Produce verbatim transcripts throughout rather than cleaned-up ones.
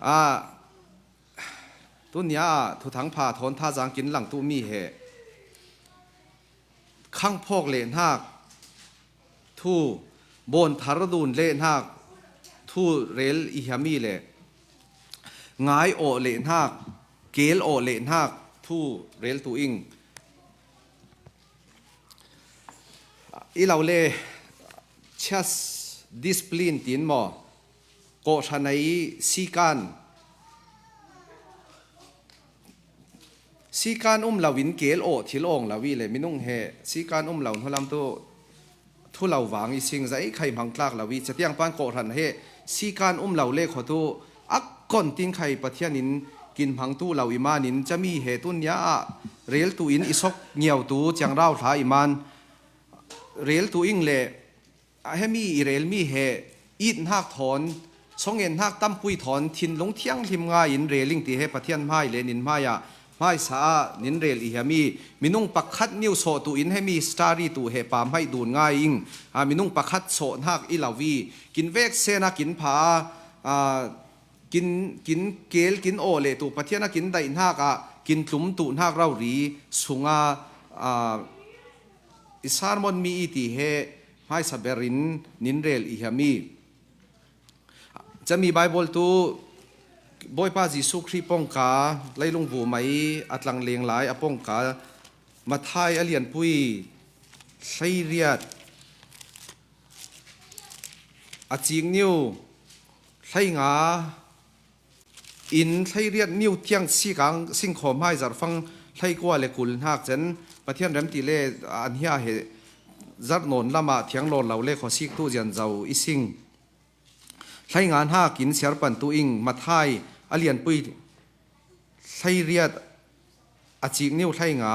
A, tunia ah thuthang pha thawn thazaang kin lang tu mi he khangphawk leh hnak thu, bawn thar dun leh hnak thu rel i hia mi le ngai awh leh hnak, keel awh leh hnak thu rel tu ing. I lo le church discipline tin maw, kawhhran ai sikan, sikan um lo in keel awh thil awng lo i le minung he sikan um lo hnulam tu thu lo vang i sing zai khai hmang tlak lo i, catiang pan kawhhran he sikan um lo le khaw tu a kon tin khai Pathian in kin hmang tu lo i manin cami he tunia ah rel tu in i sok ngiau tu ciang rau hla i man rel tu ing le a hemi i rel mi he it hnak thawn, songen hnak tampui thawn thinlung thianghlim ngai in rel ing ti he Pathian hmai le nin hmai ah hmaisa ah nin rel i hia mi minung pakhat niu sawh tu in hemi study tu he pam hai dun ngai ing. A, minung pakhat sawh hnak i lo i kin vek sen a kin pha a, a, kin, kin keel kin awh leh tu Pathian a kin daih hnak ah kin tlum tu hnak rori sunga, a, i sermon mi i ti he hmaisa berin nin rel i hia mi. Cami Bible tu Bawipa Jesuh Khrih pawngka leilung vumai a tlang leng lai a pawngka Matthai a lianpui hleiriat a cik niu hleinga in hleiriat niu tiang sikang singkhawm hai zarhfang hleikua le kul hnak cen Pathian rem ti le an hia he zarh nawn lamah thiang nawn lo le khaw sik tu zian zo i sing. Hleinga hnakin siar pan tu ing Matthai a lianpui hleiriat a cik niu hleinga.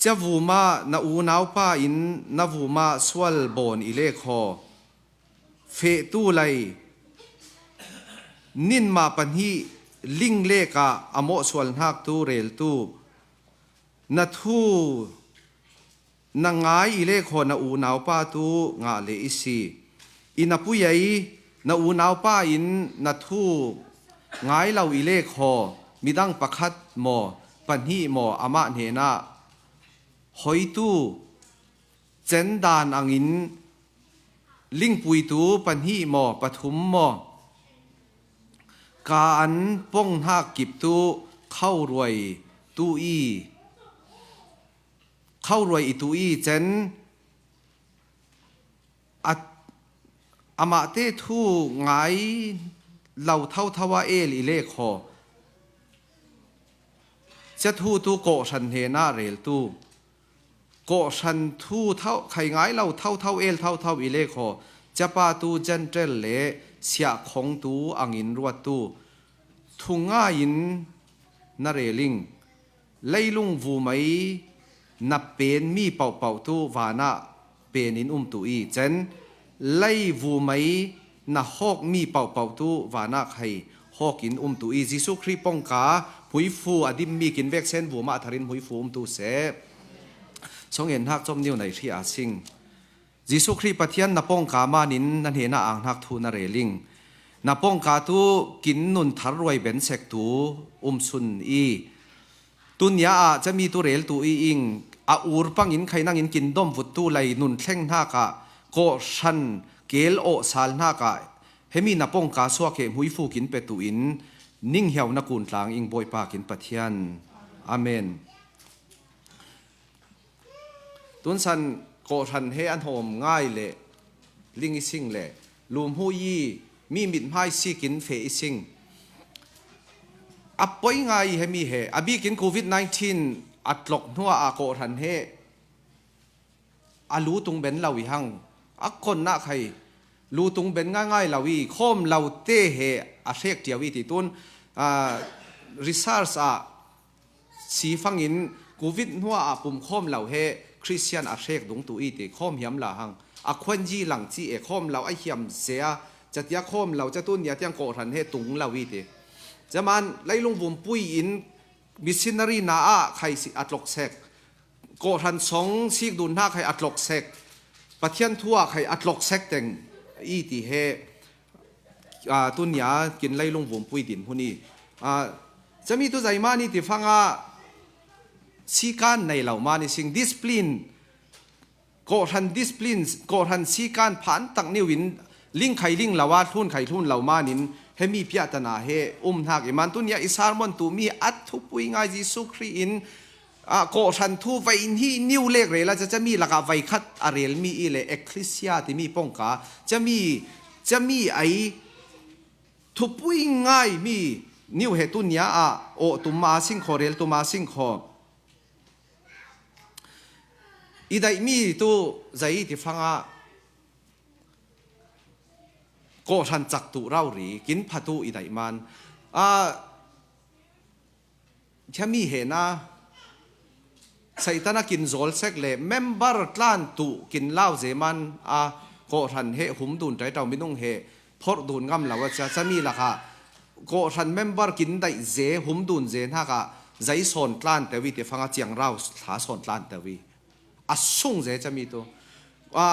Cia vumah na unaupa in na vumah sual bawn i lekhaw fehtu lei ninmah pahnih ling lekah a mawh sual hnak tu reltu na thu na ngai i lekhaw na unaupa tu ngah leh i si. I na pui ei na unaupa in na thu ngai lo i lekhaw midang pakhat maw pahnih maw amah hnenah hoitu cen dan angin lingpuitu pahnih maw pathum maw ka an pong hnak kip tu khauruai tu i khauruai i tu i cen a, amahte thu ngai lo thotho a el i lekhaw cia thu tu kawhhran hnenah reltu kawhhran thu khai ngai lo thotho el thotho i lekhaw ciapa tu Gentile le siahkhong tu angin ruattu thungai in na reling. Leilung vumai na pen mi pauhpauh tu vanah pen in um tu i cen lei vumai na hawk mi pauhpauh tu vanah khai hawk in um tu i Jesuh Khrih pongka hmuifu a dim mi kin veksen vumah tharin hmuifu um tu seh. Songen hnak com niu nai hri a sing. Jesuh Khrih Pathian na pawngka manin na hnenah ang hnak thu na reling. Na pawngka tu kin nun thar ruai bensek tu um sun i tunia ah cami tu rel tu i ing a ur pangin khai nangin kin dom vut tu lei nun thleng hnakah kawhhran kel awh sal hnakah hemi na pawngka suak he hmuifu kin pe tu in ning hiau na kun tlang ing Bawipa kin Pathian. Amen. Tunsan kawhhran he an hawm ngai le ling i sing le lumhu i mi mithmai sikin fe i sing. A poi ngai i hemi he a bikin covid nineteen a tlok hnuah a kawhhran he a lu tung ben lo i hang a konna khai lu tung ben ngai ngai lo i khawm lo te he a hrek tiau i ti tun, a, research ah sifangin covid hnuah a pum khawm lo he Christian a hrek dung tu i ti khawm hiam la hang a khuanji lang ci e khawm lo a hiam se a catia khawm lo catu nia tiang kawhhran he tung lo i ti caman leilung vumpui in missionary na ah khai a tlok sek kawhhran song sik dun hna khai a tlok sek Pathian thu ah khai a tlok sek teng i ti he, a, tunia kin leilung vumpui din hun i. A, cami tu zaimani ti fanga sikan nei lo mani sing discipline, kohran discipline, kohran sikan phan tak niu in ling khai ling lo a, hlun khai hlun lo manin hemi piahtana he um hnak i man tunia i sermon tu mi a thupui ngai Jesu Khrih in, a, kohran thu vai hnih niu lek rel a, cacami lakah vai khat a rel mi i le ecclesia timi pongka cami, cami ai thupui ngai mi niu he tunia ah awh tuma sing kho, rel tuma sing kho. I daih mi tu zai ti fanga kohran cak tu rauri kin phatu i daih man. A, thiami he na Satan a kin zawl sek le member tlan tu kin lau ze man a, kohran he hum dun tai tau minung he phorh dun ngam lo a cia, cami lakah kohran member kin daih ze, hum dun ze hnakah zai sawn tlan teu i ti fanga ciangrau thla sawn tlan teu i a sung ze cami tu. A,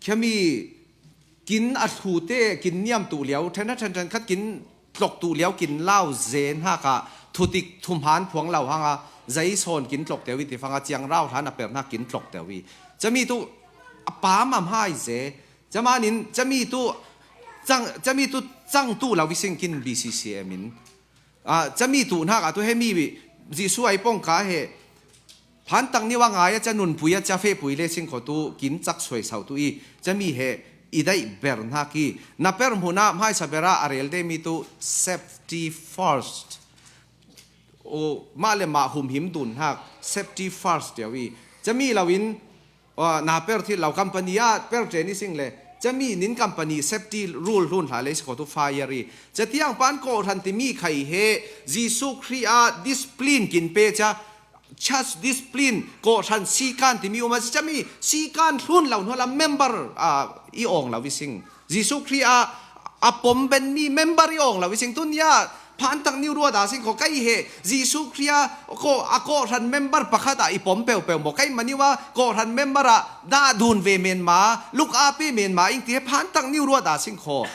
Khiami kin a thlute, kin niam tuh liau, ṭhen a ṭhen ṭhen khat kin tlok tuh liau, kin lau zen haka thutik thumhan phuang lo hanga zai sawn kin tlok teu i ti fanga ciangrau hlan a per hnak kin tlok teu i cami tu a pam am hai ze. Camanin cami tu cang, cami tu cang tu lo i sing kin B C C M in. A, cami tuh hnak ah tu hemi Jesuh ai pongka he phantak niu a ngai a ca nunpui a ca fehpui le sing kho tu kin cak suai sau tu i cami he i daih ber hnak i na per hmun ah hmaisa ber ah a rel demi tu safety first. O, mah le mah humhim dun hnak safety first teu i cami lo in, Aw, na per thil lo company ah per ṭen i sing le cami nin company safety rule hlun hla le si kho tu fire i catiang pan kohran timi khai he Jesuh Khrih ah discipline kin pe cia, church discipline, kohran sikan timi um a cami sikan hlun lo hnual a member, ah, i awng lo i sing. Jesuh Khrih ah a pom ben mi member i awng lo i sing tunia phantak niu ruat a sing kho kai he Jesuh Khrih a ko, a kohran member pakhat ah i pom peuhpeuh maw kai maniu a kohran member ah dah dun ve menma, luk a pe menma ing ti he phantak niu ruat a sing kho.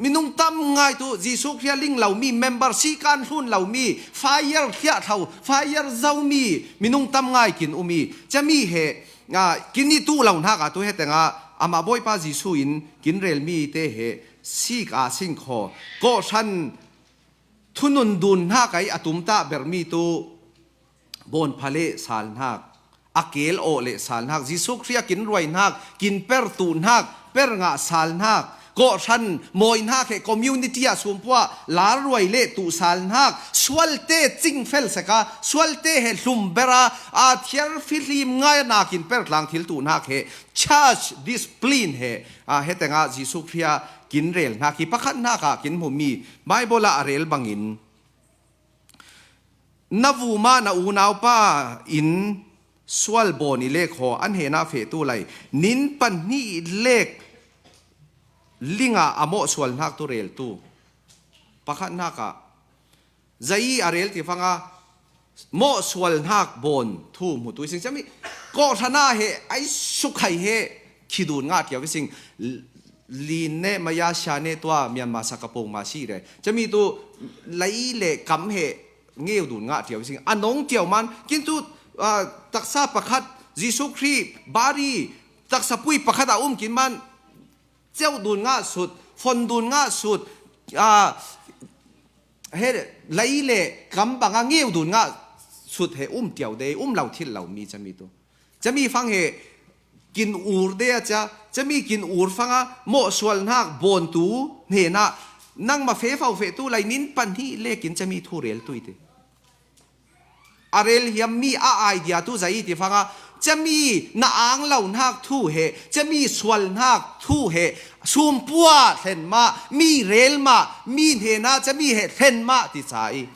Minung tam ngai tu Jesuh Khrih a ling lo mi member, sikan hlun lo mi, fire thliah thlo, fire zo mi minung tam ngai kin um i cami he, ah, kin i tuh lo hnak ah tu he tengah amah Bawipa Jesuh in kin rel mi te he sik a sing kho. Kohran thunun dun hnak ai a tumtah ber mi tu bawn pha le sal hnak, a keel awh le sal hnak, Jesuh Khrih a kin ruai hnak, kin per tuh hnak, per ngah sal hnak, kohran mawi hnak he community ah sumpuah lar ruai le tuh sal hnak, sualte cingfel sek a, sualte he hlum ber a, a thiar fihlim ngai a na kin per tlang thil tuh hnak he church discipline he, a, he tengah Jesuh Khrih a kin rel hnak hi pakhat hnak ah kin hmu mi Bible ah a rel bangin na vuma na unaupa in sual bawn i lek haw an hena feh tu lai nin pahnih lek linga a mawh sual hnak tu rel tu pakhat hnak ah zai a rel ti fanga mawh sual hnak bawn thu hmu tu i sing cami kohran ah he ai sukhai he khi dun ngah tiau i sing lin ne maya sia ne tua Myanmar saka pong ma si re cami tu lei le kam he ngeu dun ngah tiau i sing a nong tiau man kin tu, ah, taksa pakhat Jesuh Khrih bari taksa pui pakhat a um kin man ceu dun ngah sut, fon dun ngah sut, ah, he lei le kam banga ngeu dun ngah sut he um tiau de, um lo thil lo mi cami tu. Cami fang he kin ur de a cia, cami kin ur fanga mawh sual hnak bawn tu hnenah nangma fe fau feh tu lai nin pahnih lekin cami thu rel tu i ti. A rel hiam mi a idea tu zai i ti fanga cami na ang lo hnak thu he, cami sual hnak thu he, sumpuah hlen mah, mi rel mah, mi hnenah cami he hlen mah ti ca i.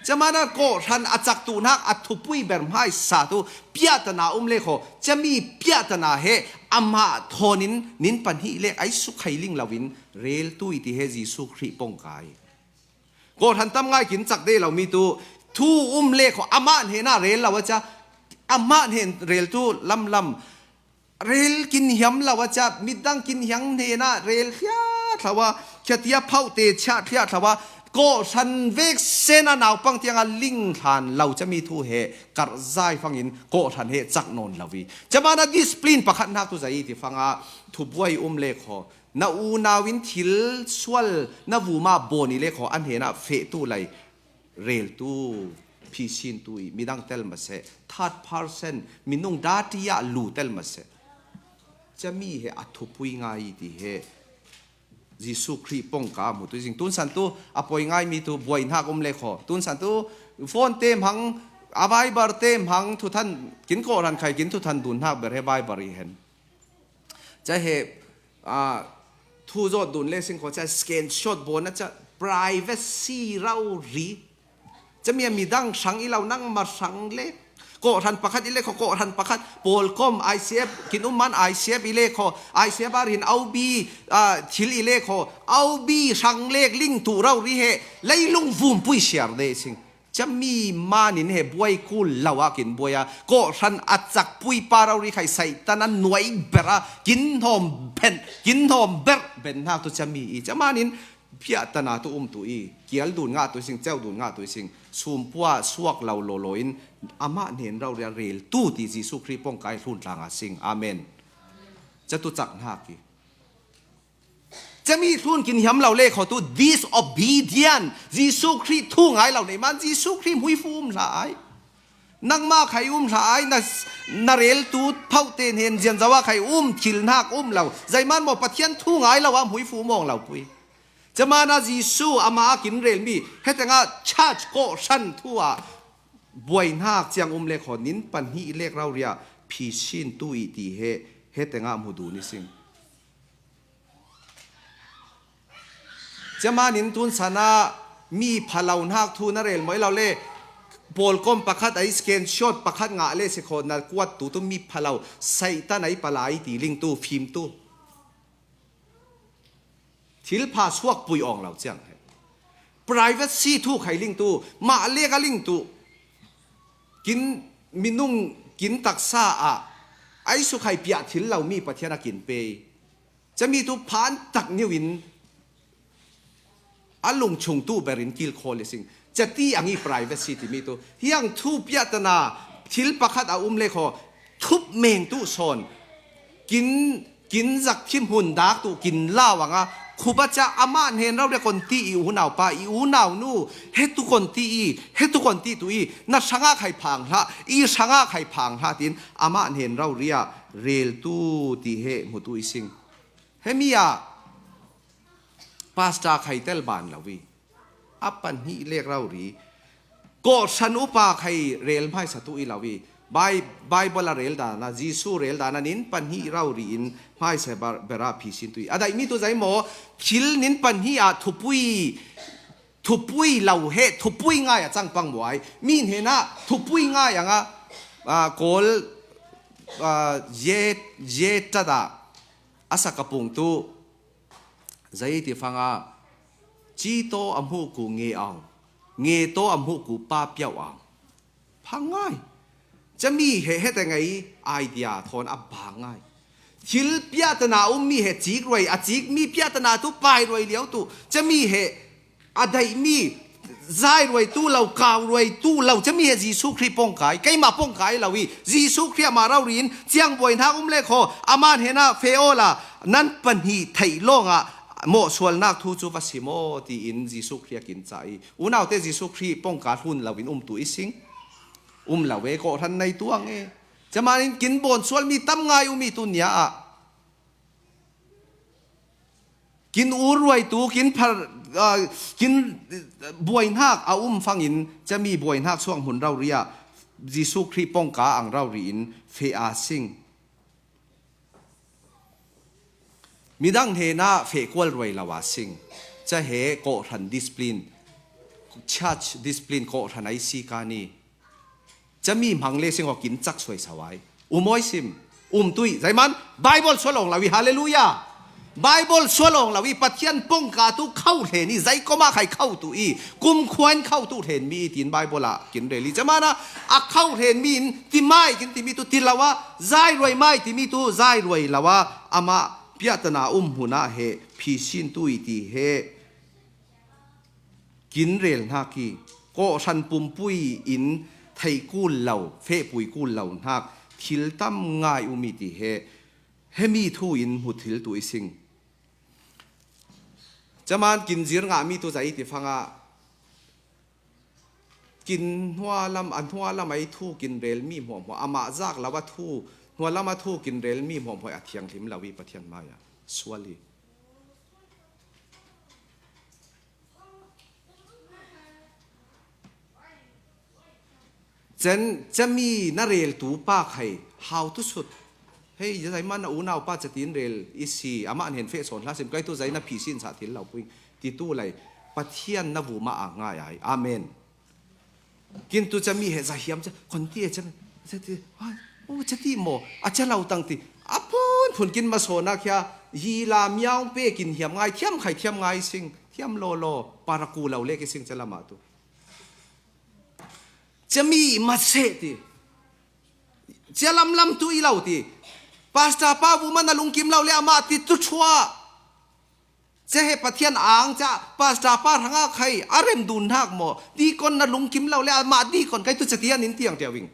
Camana kohran a cak tu hnak a thupui ber hmaisa tu piahtana um le kho, cami piahtana he amah thawnin nin pahnih lek ai sukhai ling loin rel tu i ti he Jesuh Khrih pongka i. Kohran tam ngai kin cak de lo mi tu thu um le kho amah hnenah rel lo a cia Amah hnen reltu lamlam rel kin hiam lo a, cia midang kin hiam hnenah rel thliathlo a, khiatia phauhte chiah thliathlo a, kawhhran veksen a naupang tianga ling hlan lo cami thu he karhzai fangin kawhhran he cak nawn lo i. Camana discipline pakhat hnak tu zai i ti fanga thubuai um le khaw, na unau in thil sual na vuma bawn i le khaw, an hnenah fehtu lai reltu, phisintu i midang tel maseh, third person, minung dati ah lu tel maseh. Cami he a thupui ngai i ti he Jesuh Khrih pawngka a hmutu i zing. Tunsan tu a poi ngai mi tu buaihnak um le khaw. Tunsan tu phone te hmang, a Viber te hmang thuthan kin kawhhran khai kin thuthan dun hnak ber he Viber i hen. Ca he, ah, thu zawt dun le sing khaw ca screenshot bawn a ca privacy rau ri. Cami a midang hrang i lo, nangmah hrang le. Kawhhran pakhat i le khaw, kawhhran pakhat. Pawlkom I C F, kin um man I C F i le khaw. I C F a rin aubi, ah, thil i le khaw. Aubi hrang lek ling tu rau ri he. Leilung vumpui siar de sing. Cami manin he buai kul lo a kin buai a. Kawhhran a cakpui pa rau ri khai Satan a nuai ber a. Kin hawm ben, kin hawm ber ben hnak tu cami i. Camanin piahtana tu um tu i, kial dun ngah tu i sing, ceu dun ngah tu i sing, sumpua suak lo lawlaw in amah hnen rau ria rel tu ti Jesuh Khrih pawngka i hlun tlanga sing. Amen. Catu cak hnak i. Cami hlun kin hiam lo le khaw tu disobedient, Jesuh Khrih thu ngai lo nei man Jesuh Khrih hmuifu um hlah ai. Nangmah khai um hlah ai, na, na reltu phauhte hnen zianzo ah khai um thil hnak um lo. Zeiman maw Pathian thu ngai lo ah hmuifu mawng lo pui. Camana Jesuh amah a kin relmi, hetengah church kawhhran thu ah buaihnak ciang um le khaw nin pahnih lek rau ria phisin tu i ti he, hetengah hmu dun i sing. Camanin tunsanah mi phalo hnak thu na rel maw i lo le, pawlkom pakhat ai screenshot pakhat ngah le si khaw na kuat tu tu mi phalo Satan ai palai ti ling tu fim tu. Thil pha suak pui awng lo ciang he. Privacy thu khai ling tu, mah lek a ling tu. Kin minung, kin taksa ah, ai su khai piah thil lo mi Pathian a kin pe. Cami tu phan tak niu in a lungchung tu berin kilkhawl i sing. Cati ang i privacy timi tu. Hiang thu piahtana thil pakhat a um le khaw. Thup meng tu sawn. Kin, kin zak thim hun dak tu kin lau anga. Khuba ca amah hnen rau le kon ti i unau pa, i unau nu. He tu kon ti i, he tu kon ti tu i. Na hrangah khai phang hlah, i hrangah khai phang hlah tin. Amah hnen rau ria rel tu ti he hmu tu i sing. Hemi ah pastor khai tel ban lo i, a pahnih lek rau ri. Kawhhran upa khai rel hmaisa tu i lo i, Bai-, Bible a rel dana, Jesuh rel dana nin pahnih rau ri in hmaisa ber-, bera phisin tu i. A daihmi tu zai maw, thil nin pahnih ah thupui, thupui lo he, thupui ngai a cang pang buai. Mi hnenah thupui ngai anga, ah, kawl, ah, ye, ye tada a sakapung tu zai ti fanga, ci taw a hmuhku nge ang, nge taw a hmuhku pa piau ang. Phang ngai. Cami he, hete ngai idea thawn a bang ngai. Thil piahtana um mi he cik ruai, a cik mi piahtana tu pai ruai liau tu. Cami he a daihmi zai ruai tu lo, kau ruai tu lo. Cami he Jesuh Khrih pawngkai, keimah pawngkai lo i. Jesuh Khrih amah rau ri in, ciang buai hnak um le khaw, amah hnenah fe awla, nan pahnih theih lawngah mawhsualnak thu cu va sim aw, tiin Jesuh Khrih a kin ca i. Unaute Jesuh Khrih pawngka hlun lo in um tu i sing. Um lo e, kawhhran nei tuang e. Camanin kin bawn sual mi tam ngai um i tu nia ah. Kin ur ruai tu, kin phar, ah, kin buai hnak a um fangin, cami buai hnak suak hmun rau ria, Jesuh Khrih pawngka ang rau ri in fe a sing. Midang hnenah feh kual ruai lo a sing. Ca he kawhhran discipline, church discipline kawhhran ai si ka ni. Cami hmang le sing aw kin cak suai sawai. Um awi sim. Um tui. Zaiman, Bible sual awng lo i, hallelujah. Bible sual awng lo i, Pathian pongka tu khauh len i, zaikom ah khai khauh tu i, kumkhua in khauh tu len mi i tiin Bible ah kin rel i. Cemana a khauh len mi in ti mai kin ti mi tu ti lo a, zai ruai mai ti mi tu zai ruai lo a, amah piahtana um hun ah he phisin tu i ti he kin rel hnak i, kawhhran pumpui in thei kul lo, fehpui kul lo hnak thil tam ngai um i ti he, hemi thu in hmu thil tu i sing. Caman kin zir ngah mi tu zai i ti fangah, kin hnualam, a hnualam ai thu kin rel mi hmuahhmuah, amah zak lo a thu, hnualam a thu kin rel mi hmuahhmuah a thianghlim lo i Pathian mai ah sual i. Cen, cemi na rel tu pa khai, hau tu sut. Hei, zai man na unau pa catin rel i si, amah nen feh sawn hla sim kai tu zai na phisin sa thil lo puing. Ti tu lai, Pathian na vuma a ngai ai. Amen. Kin tu cemi he zahiam ca, kon ti e cemi. Cati, ai, o cati mo, a ca lo tang ti. A phun phun kin ma sawn a khia, yi la miaung pe kin hiam ngai, thiam khai thiam ngai sing, thiam lo lo, paraku lo le ki sing ca lama tu. Cemi ma se ti. Cia lamlam tu i lo ti. Pastor pa vuma na lungkim lo le amah ti tu thua. Cia he Pathian ang cia pastor pa hrangah khai a rem dun hnak maw? Dikon na lungkim lo le amah dikon kai tu cia tian in tiang tiawing.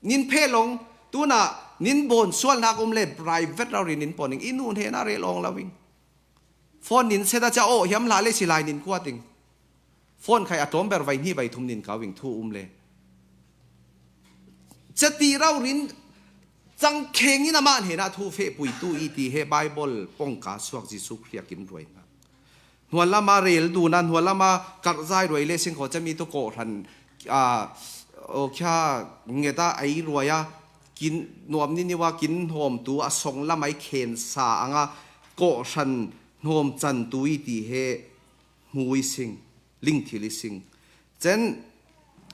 Nin phe long, tuna nin bawn sual hnak um le private rau rin in pawning i nun he na rel awng lo ing. Phone nin seta cia aw hiam hlah le silai nin kuat ing. Phone khai a tlawm ber vai hnih vai thum nin kau ing thu um le. Cati rau rin cang kheng in amah hnenah thu feh pui tu i ti he Bible pongka suak Jesuh Khrih a kin ruai hna. Hnualama rel duna, hnualama karhzai ruai le singkhaw cami tu kawhhran, a, o khia ngeta ei ruai a, kin nuam niniwa kin hawm tu a song lamai khen sa anga kawhhran hnuam can tu i ti he hmui sing, lingthil i sing. Cen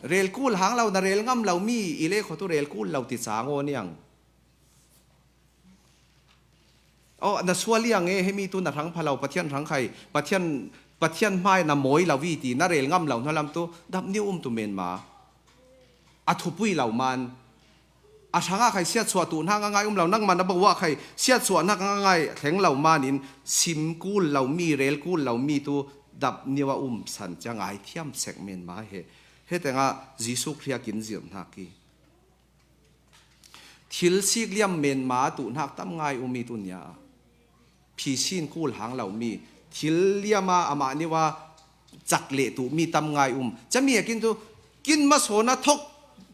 rel kul hang lo, na rel ngam lo mi i le khaw tu rel kul lo ti cang aw niang. Aw, na sual liang e, hemi tu na hrang pha lo, Pathian hrang khai, Pathian, Pathian hmai na mawi lo i ti, na rel ngam lo hna lam tu, dap niu um tu men ma. A thupui lo man. A hrangah khai siatsuah tu hna ngangai um lo, nangmah na bawah khai siatsuah hna ngangai thleng lo man in sim kul lo mi, rel kul lo mi tu dap niu a um san cia ngai thiam sek men ma he. He tengah Jesuh Khrih a kin zirh hna ki. Thil sik liam men ma tu hnak tam ngai um i tu nia. Phisin kul hang lo mi, thil liama amah niwa cak leh tu mi tam ngai um. Cami a kin tu, kin masawn a thok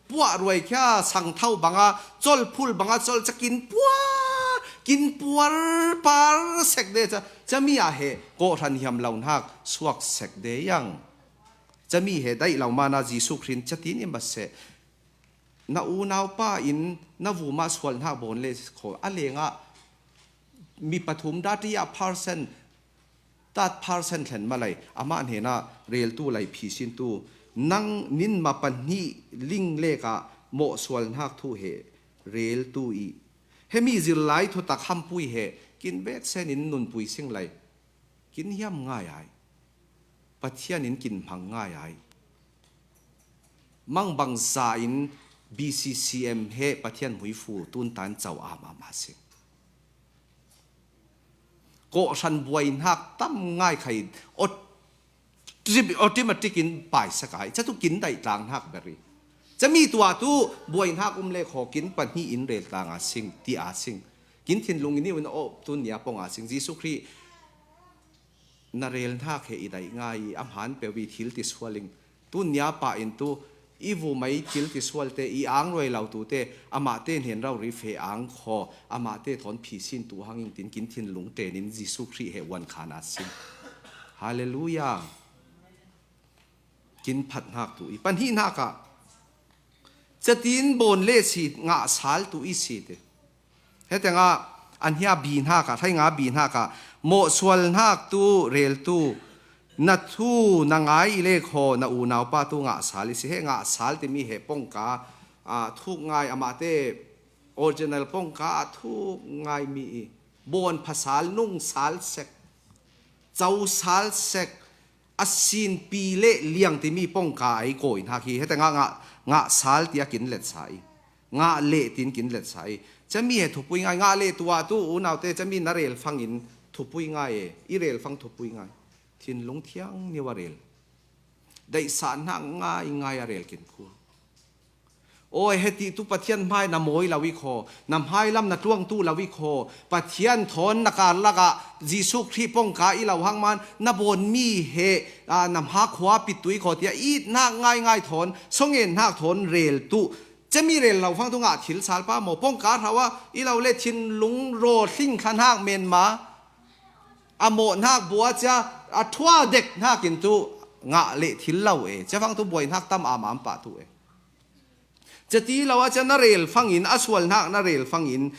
puah ruai khia, sangtho banga, col phul banga, col ca kin puar, kin puar par sek de ca, cami a he kawhhran hiam lo hnak suak sek de yang. Cami he daih lo mana Jesuh Khrih in catin in ba seh. Na unau pa in na vumah sual hnak bawn le khaw a lengah mi pathum dati ah percent, tat percent thlen malai, amah hnenah reltu lai phisin tu, nang nin ma pahnih ling lekah mawh sual hnak thu he reltu i. Hemi zirlai thutak hampui he kin vek sen in nunpui sing lai. Kin hiam ngai ai. Pathian in kin hmang ngai ai. Mangbangza in B C C M he Pathian huifu tuntan cau am am a si. Kawhhran buai hnak tam ngai khai aut-, automatic in paisak ai. Catu kin daih tlang hnak beri. Cami tua tu buai hnak um le khaw kin pahnih in rel tlang a sing, ti a sing. Kin thinlung in i un a awp tun nia pong a sing. Jesuh Khrih na rel hnak he i daih ngai i a hmaan peuh i thil ti sual ing. Tun nia pah in tu i vumai thil ti sual te, i ang ruai lo tu te, amah te hnen rau ri fe ang khaw, amah te thawn phisin tu hang ing tin kin thinlung ten in Jesuh Khrih he uan khan a sing. Hallelujah. Kin phat hnak tu i pahnih hnak ah catin bawn le si ngah sal tu i si te. He tengah an hia bi hnak ah, thai nga bi hnak ah, mawh sual hnak tu rel tu, na thu na ngai i le khaw na unau pa tu ngah sal i si. He ngah sal timi he pongka, ah, thuk ngai amah te original pongka ah thuk ngai mi i. bawn phasal, nungsal sek, cosal sek, a sinpi le liang timi pongka ei kawi hnak hi. Hete ngah, ngah, ngah sal tiah kin let sa i, ngah leh tin kin let sa i. Cami he thupui ngai, ngah leh tu ah tu unaute cami na rel fangin thupui ngai e, i rel fang thupui ngai. Thinlung thiang nio a rel, daihsah hnak ngai ngai a rel kin kul. Aw, heti tu Pathian hmai na mawi lo i khaw, na hmai lam na tluangtu lo i khaw, Pathian thawn na karlak ah Jesuh Khrih pongka i lo hang man na bawnmi he, aa, na hma khua pit tu i khaw tiah itnak ngaingai thawn, songen hnak thawn rel tu. Cami rel lo fang tu ngah thil sal pa maw, pongka hrawh ah i lo le thinlung raw hling thla hnak menma, a mawh hnak bua cia, a thua dek hnak in tu ngah leh thil lo e, cia fang tu buai hnak tam a mam pah tu e. Cati lo ah cia na rel fangin, a sual hnak na rel fangin,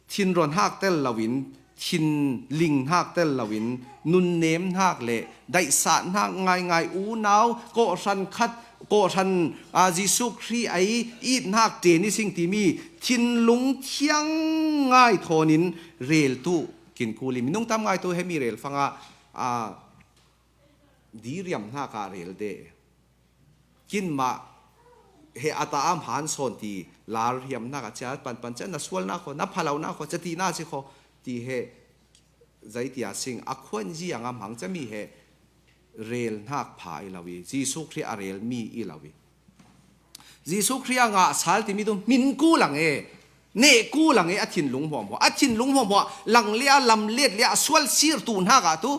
thinrawn hnak tel loin, thinling hnak tel loin, nunnem hnak le daihsah hnak ngaingai unau, kawhhran khat, kawhhran, aa, Jesuh Khrih ei it hnak ṭen i sing timi thinlung thiang ngai thawnin rel tu kin kul i. Minung tam ngai tu hemi rel fangah, aa, diriam hnak ah rel de. Kinmah he a ta am han sawn ti lar hiam hnak ah cia panpan cia na sual hnak khaw, na phalo hnak khaw, cati na si khaw ti he zaitia sing a khuan ziang am hang cami he rel hnak pha i lo i, Jesuh Khrih a rel mi i lo i. Jesuh Khrih a ngah sal timi tu hmin ku lang e, neh ku lang e, a thinlung hmuahhmuah, a thinlung hmuahhmuah lang le a lam let le a sual sir tu hnak ah tu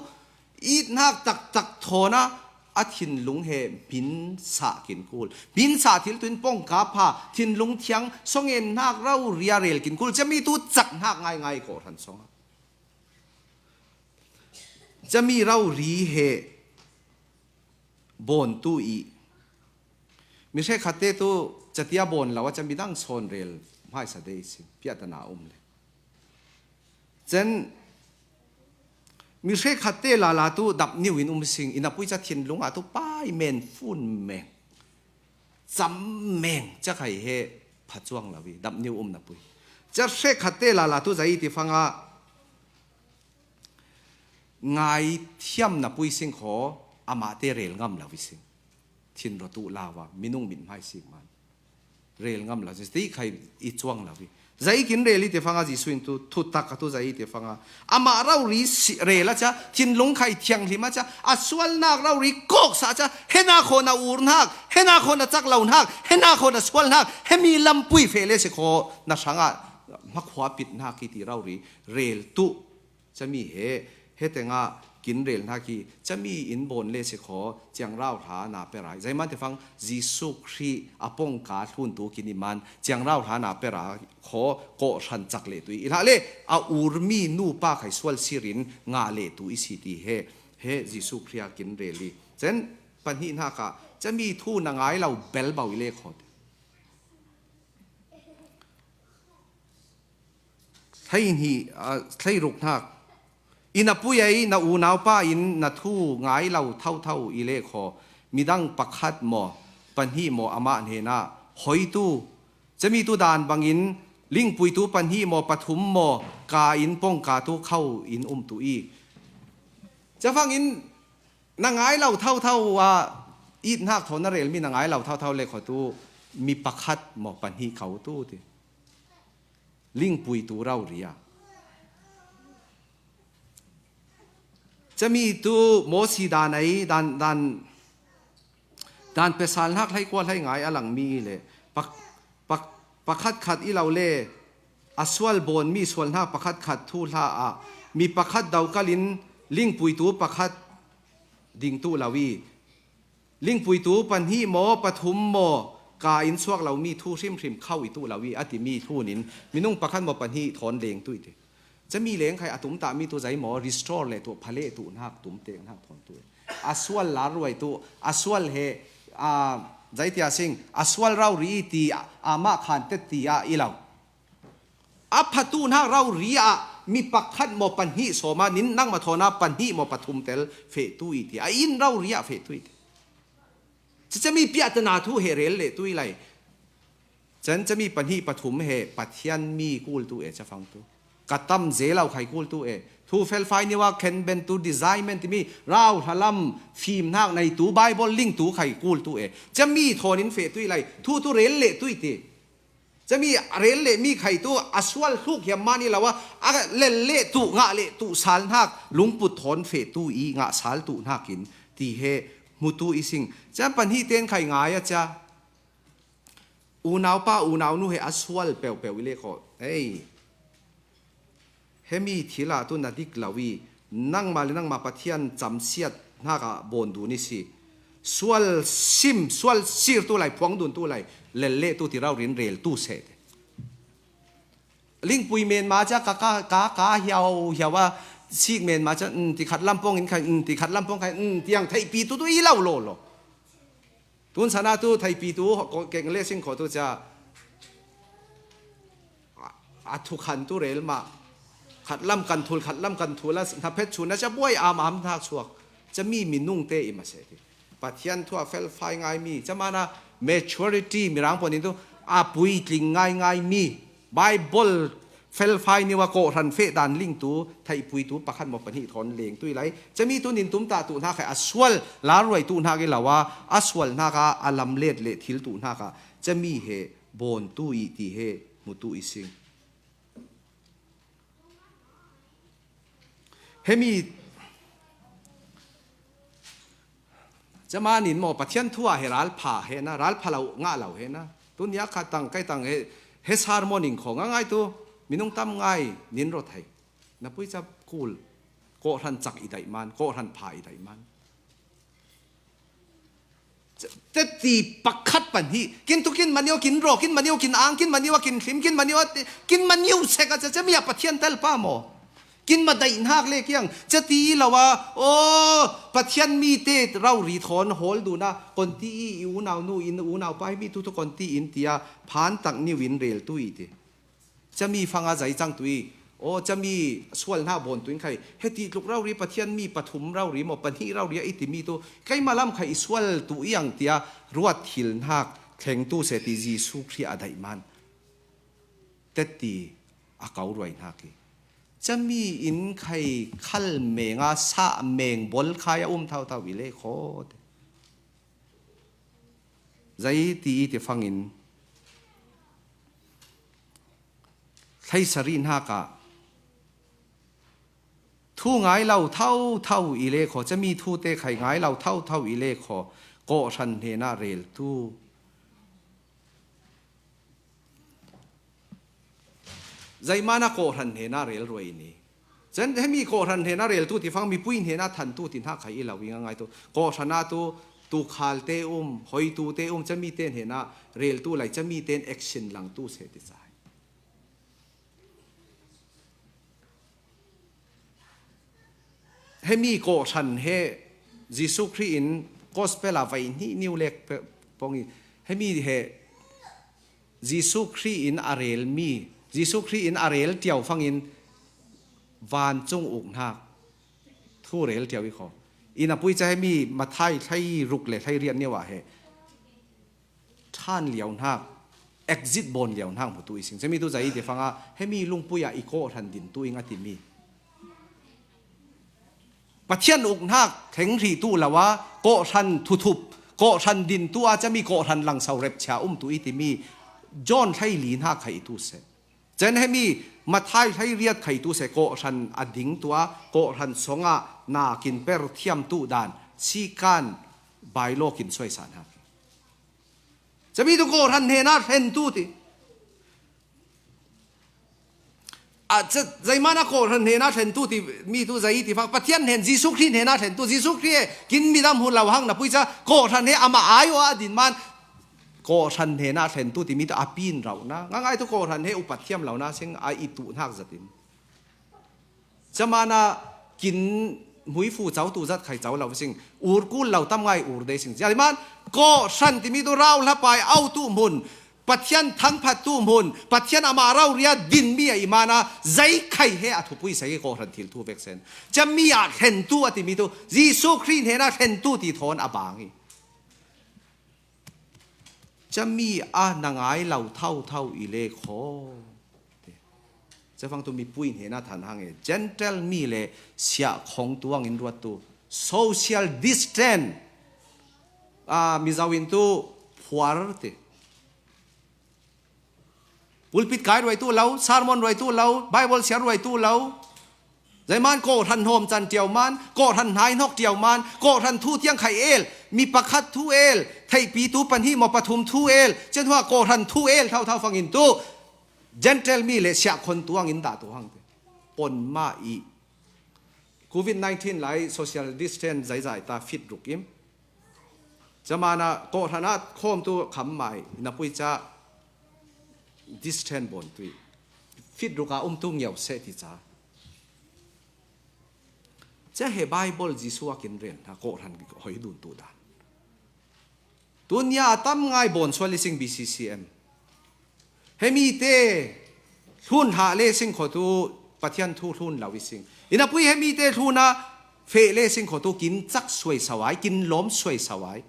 it hnak taktak thawn ah a thinlung he hmin sah kin kul. Hmin sah thil tuin pongka pha, thinlung thiang, songen hnak rori a rel kin kul. Cami tu cak hnak ngaingai kawhhran song ah. Cami rori he bawn tu i mi hrekkhatte tu catia bawn lo a cami dang sawn rel hmaisa dei sin piahtana um le. Cen mi hrekkhatte lala tu dap niu in um sing, i na pui ca thinlung ah tu pai men fun meng, cam meng ca khai he phacuang lo i dap niu um na pui. Ca hrekkhatte lala tu zai ti fangah ngai thiam na pui sing khaw, amahte rel ngam lo i sing. Thinraw tu lau a minung mit hmai sik man rel ngam lo i sing. Ti khai i cuang lo i. Zai kin rel i te fanga Jesuh in tu thutak a tu zai i te fanga amah rori si, rel a cia thinlung khai thianghlim a cia a sualnak rori kawksa cia hena khaw na ur hnak, hena khaw na cak lo hnak, hena khaw na sual hnak, hemi lampui feh le si khaw na hrangah hmakhua pit hnak i ti rori rel tu. Cami he, he tengah kin rel hnak hi, cami in bawn le si khaw, ciangrau hla na pe rai. Zeimante fang Jesuh Khrih a pongka hlun tu kin i man, ciangrau hla na pe rai khaw, kawhhran cak le tu i hlah le, a urmi nupa khai sual sirin ngah le tu i si ti he, he Jesuh Khrih a kin rel i. Cen pahnih hnak ah, cami thu na ngai lo bel bau i le khaw. Hleihnih, aa, hleiruk hnak. I na pui ei, na unaupa in na thu ngai lo thotho i le khaw. Midang pakhat maw, pahnih maw, amah hnenah hoitu, camitu dan bangin lingpuitu pahnih maw, pathum maw, ka in pongka tu kho in um tu i. Cafangin na ngai lo thotho ah, it hnak thaw na relmi na ngai lo thotho le khaw tu, mi pakhat maw, pahnih kho tu ti. Lingpuitu rori ah. Camitu Mosi dan ei, dan, dan, dan pesal hnak hleikua hleingai a langmi le pak, pak, pakhat khat i lo le a sual bawnmi sual hnak pakhat khat thuhla ah mi pakhat dokal in lingpuitu pakhat ding tu lo i, lingpuitu pahnih maw, pathum maw, ka in suak lomi thu hrimhrim kho i tuh lo i, a timi hlun in minung pakhat maw, pahnih thawn leng tuh i ti. Cami leng khai a tumtahmi tu zei maw, restore le tuh, phale tuh hnak, tumtek hnak thawn tuh i. A sual lar ruai tuh, a sual he, aa, zeitia sing, a sual rori i ti, amah khan tet ti ah i lo. A phatu hnak rori ah mi pakhat maw, pahnih sawm ah nin nangmah thawn ah pahnih maw, pathum tel feh tu i ti. A inn rori ah feh tu i ti. Cicami piahtana thu he rel le tu i lai. Cen cami pahnih pathum he Pathian mi kultu e, cafangtu. Ka tam zelo khai kultu e. Thu felfai niwa khen ben tu design men timi rau hlalam fim hnak nei tu Bible ling tu khai kultu e. Cami thon in feh tui lai. Thu tu rel le tui ti. Cami rel le mi khai tu a sual hluk hiam mani lawa a lel le tu ngah le tu sal hnak lungput thon feh tu i ngah sal tu hnakin ti he mutu i sing. Cam pahnih ten khai ngai a cia. Unau pa, unau nu he a sual peuhpeuh i le khawh. Ei, hemi thil ah tu na dik lo i, nangmah le nangmah Pathian camsiat hnakah bawn dun i si. Sual sim, sual sir tu lai, phuang dun tu lai, lel le tu ti rau rin rel tu seh te. Lingpui men ma ca ka, ka, ka, ka hiau, hiau a, sik men ma ca, mm, ti khat lampong in khai, mm, ti khat lampong khai, mm, tiang theihpi tu tu i lo lo lo. Tun sana tu theipi tu keng le sing kho tu ca a thu khan tu rel mah khat lam kan thul, khat lam kan thul a hna phet chun a ca buai am am hnak chuak ca mi minung te i ma se ti. Pathian thu a felfai ngai mi, ca mana maturity mirang pon in tu a puitling ngai ngai mi, Bible felfai niwa kawhhran feh dan ling tu, theihpui tu pakhat maw pahnih thawn leng tui lai. Cami tu nin tum tah tu hnak he a sual, lar ruai tu hnak i lo a, a sual hnak a, a lam let le thil tu hnak a, cami he bawn tu i ti he mu tu i sing. Hemi Cama nin maw, Pathian thu ah he ralpha he na, ralpha lo ngah lo he na. Tun ya kha tang, kai tang he, he sermon in kho nga ngai tu, minung tam ngai nin ro thei. Na pui ca kul, kawhhran cak i daih man, kawhhran pha i daih man. Teti pakhat pan hi, kin tu kin manio kin ro, kin manio kin ang, kin manio kin hlim, kin manio, kin manio sek a ca, ca mi a Pathian tel pa maw. Kin ma daih hnak le kiang, ca ti lo a, aw, Pathian mi te rau ri thawn hawl dun a, kon ti i, i unau nu in, unau pa hi mi tu tu kon ti in tia, phan tak niu in rel tu i ti. Ca mi fang a zai cang tu i, aw, ca mi sual hna bawn tu in khai, he ti tluk rau ri Pathian mi pathum rau ri maw, pahnih rau ri a i ti mi tu, keima lam khai i sual tu i ang tia, ruat thil hnak thleng tu se ti Jesuh Khrih a daih man. Teti a kau ruai hnak i. Cami in khai khal meng a sah meng bol khai a um thauthau i le khaw te. Zai ti i ti fangin. Thlei sarih hnak ah. Thu ngai lo thauthau i le khaw. Cami thu te khai ngai lo thauthau i le khaw. Kawhhran hnenah rel tu. Zeimana kawhhran hnenah rel ruai ni. Cun hemi kawhhran hnenah rel tu ti fang mipui hnenah than tu ti hna khai i lo i nga ngai tu. Kawhhran ah tu tukhal te um, hoi tu te um, cami te hnenah rel tu lai, cami te in action lang tu se ti cai. Hemi kawhhran he Jesuh Khrih in gospel a vai hnih niu lek pong i hemi he Jesuh Khrih in a rel mi, Jesuh Khrih in a rel tiau fangin vancung uk hnak thu rel tiau i kho. Ina pui ca hemi Mathai hlei ruk le hlei riat niu ah he than liau hnak, exit bawn liau hnak mu tu i sing. Cami tu zai i ti fanga hemi lungpui ah i kawhhran din tu i nga timi. Pathian uk hnak thleng hrih tu lo a kawhhran thuthup, kawhhran din tu a cami kawhhran langsau repchia um tu i timi John hlei li hnak khai i tu seh. Cen hemi Mathai hlei riat khai tu seh kawhhran a ding tu a kawhhran song ah nakin per thiam tu dan sikan bailawk in suaisa hnak. Cami tu kawhhran hnenah hlen tu ti. A, ca, zeimana kawhhran hnenah hlen tu ti, mi tu zei ti fak. Pathian hnen, Jesuh Khrih hnenah hlen tu. Jesuh Khrih he kin midam hun lo hang na pui ca kawhhran he amah ai aw a din man. Kawhhran hnenah hlen tu ti mi tu a pin rauh na. Nga ngai tu kawhhran he upat thiam lo na sing a i tu hnak zat in. Camana kin hmuifu co tu zat khai co lo sing. Ur kul lo tam ngai ur dei sing. Ziah man kawhhran timi tu rau hlapai au tu hmun. Pathian thangphat tu hmun. Pathian amah rau ria din mi a i mana zei khai he a thupui sei kawhhran thil thu vek sen. Cami ah thlen tu a timi tu. Jesuh Khrih hnenah thlen tu ti thawn a bang hi. Cami a na ngai lo thotho i le khaw. Cavang tu mipui hnena than hang e, Gentile mi le siah khong tuangin ruat tu, social distance, a, Mizo in tu phuar te. Pulpit kai ruai tu lo, sermon ruai tu lo, Bible siar ruai tu lo. Zeiman kawhran hawm can tiau man, kawhran hnai hnok tiau man, kawhran thu tiang khai el, mi pakhat thu el, theihpi tu pahnih maw pathum thu el, cen hua kawhran thu el thau thau fangin tu, Gentile mi le siah khon tuangin dah tu hang te. Pon ma i. Covid nineteen lai social distance zaizai ta fit ruk im. Camana kawhran a khawm tu kham mai, na pui ca distance bon tui. Fit ruk a um tu ngiau se ti ca. Ca he Bible Jesu a kin ren, ha kawhran hoi dun tu dan. Tunia a tam ngai bon sual i sing B C C M. Hemi te hlun ha le sing kho tu Pathian thu hlun lo i sing. Ina pui hemi te hlun a fe le sing kho tu kin cak suai sawai, kin lom suai sawai.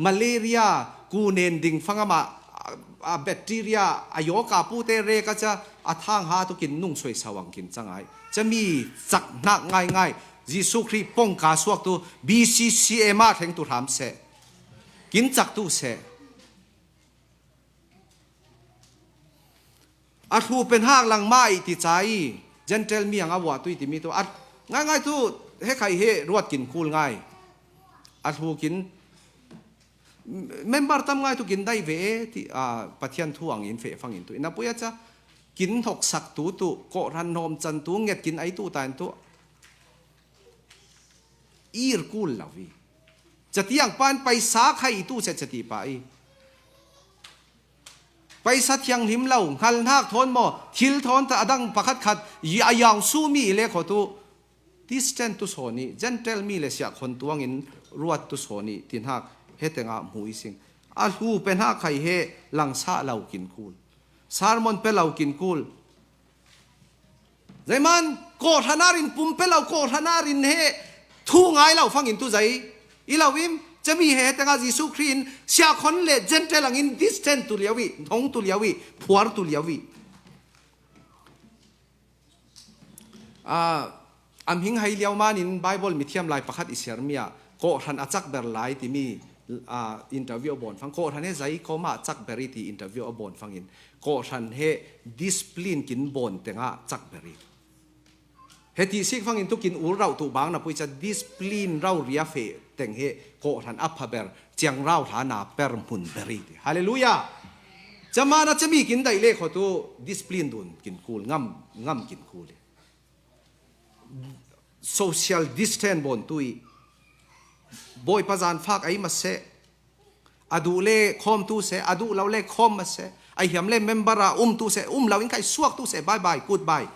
Malaria, ku nen ding fangama, a, a bacteria, a yoka pu te re ka ca, a thang ha tu kin nung suai sawang kin cangai. Ca mi cak nak ngai ngai. Jesu Khrih pong ka suak tu B C C M a theng tu hram se. Kin cak tu se. A hlu pen hak lang ma i ti ca i, Gentile mi ang a vua tui ti mi tu. A ngai ngai tu he khai he ruat kin kul ngai. A hlu kin member tam ngai tu kin dai ve e ti, a, Pathian thu ang in fe fangin tu. Ina pui a ca kin thoksak tu tu, kawhran hawm can tu, nget kin ai tu ta in tu. Ir kul lo i. Catiang pan paisa khai tu se cati pa i. Paisa thianghlim lo, ngal hnak thawn maw, thil thawn ta a dang pakhat khat, i a yang su mi i le kho tu, distance tu sawn i, Gentile mi le siah khon tuangin ruat tu sawn i, ti hnak, he tengah hmu i sing. A hlu pe hnak khai he langsa lo kin kul. Sermon pe lo kin kul. Zeiman, kawhran a rin pum pe lo, kawhran a rin he thu ngai lo fangin tu zei. I lo im, cami he tengah Jesu Khrih in siah khon le Gentile angin distance tu liau i, hnong tu liau i, phuar tu liau i. A, a hming hai liau manin Bible mithiam lai pakhat i siar mi ah, kawhran a cak ber lai ti mi, a, interview a bawn fang. Kawhran he zei kawma a cak ber i ti interview a bawn fangin. Kawhran he discipline kin bawn tengah cak ber i. He ti sik fangin tu kin ul rauh tu bang na pui ca discipline rau ria fe teng he kawhran a pha ber ciang rau hla na per hmun ber i ti. Hallelujah! Camana cami kin daih le kho tu discipline dun kin kul, ngam, ngam kin kul i. Social distance bawn tu i. Bawipa zan fak ai ma se. A duh le khawm tu se, a duh lo le khawm ma se. A hiam le member a um tu se, um lo in kai suak tu se, bye bye, goodbye.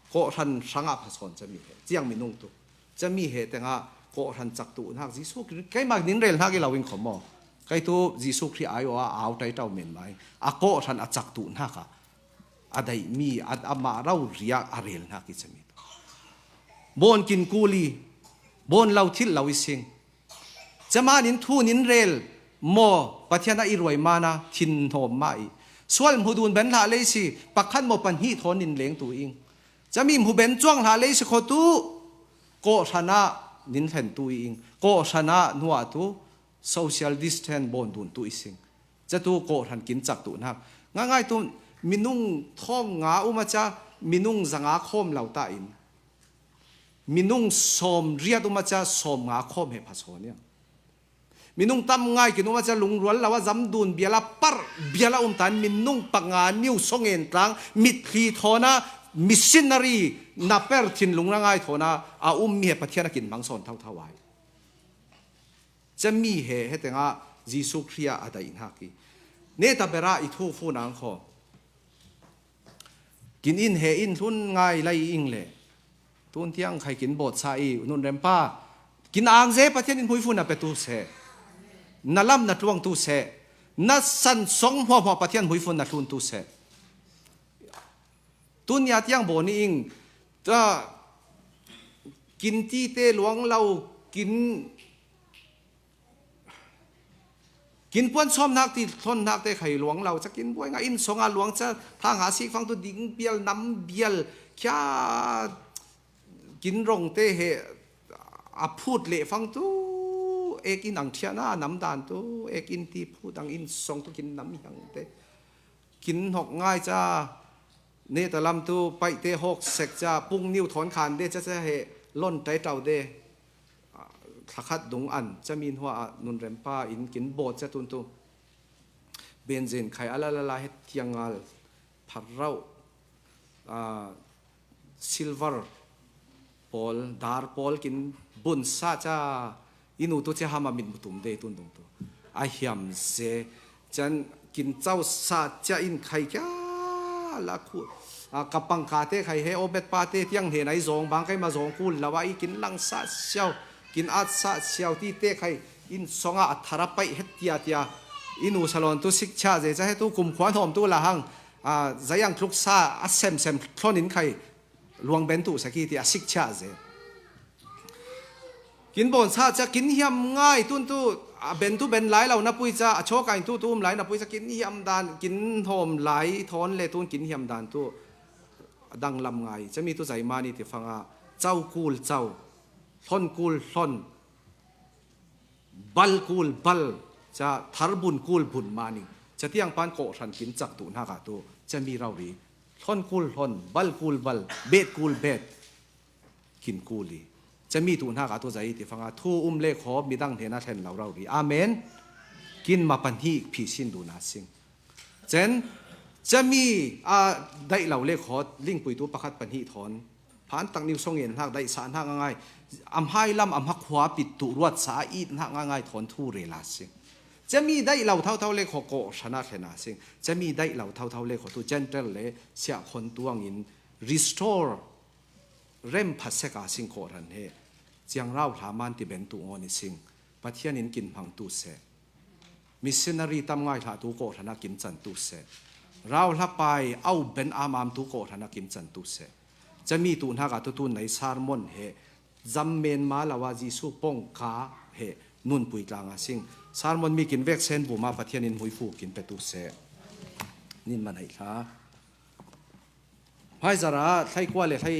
Kawhran hrangah phasawn cami he, ciang minung tu. Cami he tengah kawhran cak tu hnak Jesu Khrih, keimah nin rel hnak i lo in khawm maw. Kei tu Jesu Khrih ai aw a au tai tau men mai. A kawhran a cak tu hnak ah. A daih mi, a, a mah rau riak a rel hnak i cami tu. Bawn kin kul i, bawn lo thil lo i sing. Camanin thu nin rel maw, Pathian a i ruai mana thin hnawm mah i. Sual hmu dun ben hlah lei si, pakhat maw pahnih thawn nin leng tu ing. Cami hmu ben cuang hlah lei si kho tu, kawhran ah nin hlen tu i ing. Kawhran ah nuah tu, social distance bawn dun tu i sing. Catu kawhran kin cak tu hnak. Nga ngai tu, minung thawng nga um a ca, minung zanga khawm lo ta in. Minung sawm riat um a ca, sawm nga khawm he pha sawn ia. Minung tam ngai kin um a ca, lungrual lo a zam dun bial a par bial a um tan, minung panga niu songen tlang, mitthli thawn a, missionary na per thinlung na ngai thawn a, a um mi he Pathian a kin hmang sawn thau thau ai. Cami he, he tengah Jesu Khrih a a daih hnak i. Neta bera i thu fu nang kho. Kin in he in hlun ngai lai ing le. Tun tiang khai kin bawt sa i, nun rem pa. Kin ang ze Pathian in hmuifun na pe tu se. Na lam na tluang tu se. Na san song hmuahmuah Pathian hmuifun na hlun tu se. Tunia tiang bawn i ing, ta, kin ti te luang lo, kin, Kin puan sawm nak ti thlon nak te khai luang lo ca kin buai nga inn song a luang ca thang ha sik fang tu ding bial nam bial kia kin rong te he a phut le fang tu ek in ang thiana nam dan tu ek in ti phut ang inn song tu kin nam hiang te kin hok ngai ca ne ta lam tu pai te hok sek ca pung niu thon khan de ca ca he lon tai tau de. Thlakhat dung an ca min hua a nun rem pa in kin bawt ca tun tu benzin khai ala la la het tiang ngal phar rau silver pawl dar pawl kin bun sa ca inu tu ca hama min mutum de tun dung tu a hiam ze can kin cau sa ca in khai kia la khu a ka pang ka te khai he obet pa te tiang he nai zong bang kai ma zong kul lawa i kin lang sa siau kin at sa siau ti te khai in songa a thara pai het tia tia inu salon tu sik cha ze cha he tu kum khuan hom tu la hang a zayang tluk sa a sem sem thlon in khai luang ben tu saki ti a sik cha ze kin bon sa cha kin hiam ngai tun tu a ben tu ben lai lo na pui cha a choka in tu tu um lai na pui cha kin hiam dan kin hom lai thon le tun kin hiam dan tu dang lam ngai cha mi tu zai mani ti fanga chau kul chau hlon kul hlon bal kul bal cha thar bun kul bun mani cha tiang pan ko hran kin chak tu na ka tu cha mi rau ri hlon kul hlon bal kul bal bet kul bet kin kuli cha mi tu na ka tu zai ti fanga thu um le kho mi dang hena thlen lo rau ri amen kin ma pan hi phi sin du na sing chen cha mi a dai lo le kho ling pui tu pakhat pan hi thon phan tak niu song en hak dai sa hak ngai am hai lam am hak khua pit tu ruat sa i hak ngai thon thu re la sing cha mi dai lo thau thau le kho ko sana thlen a sing cha mi dai lo thau thau le kho tu gentle le sia khon tuang in restore rem pha sek a sing ko ran he chiang rau hla man ti ben tu ngon i sing pathian in kin hmang tu se missionary tam ngai hla tu ko ran a kim chan tu se rau hla pai au ben am am tu ko ran a kim chan tu se cha mi tu hna ka tu tu nei sermon he zam men ma lawa Jesu pong ka he nun pui tlang a sing sermon mi kin vek sen bu ma pathian in hui fu kin pe tu se nin ma nei hla Hmaizara thlai kua le thlai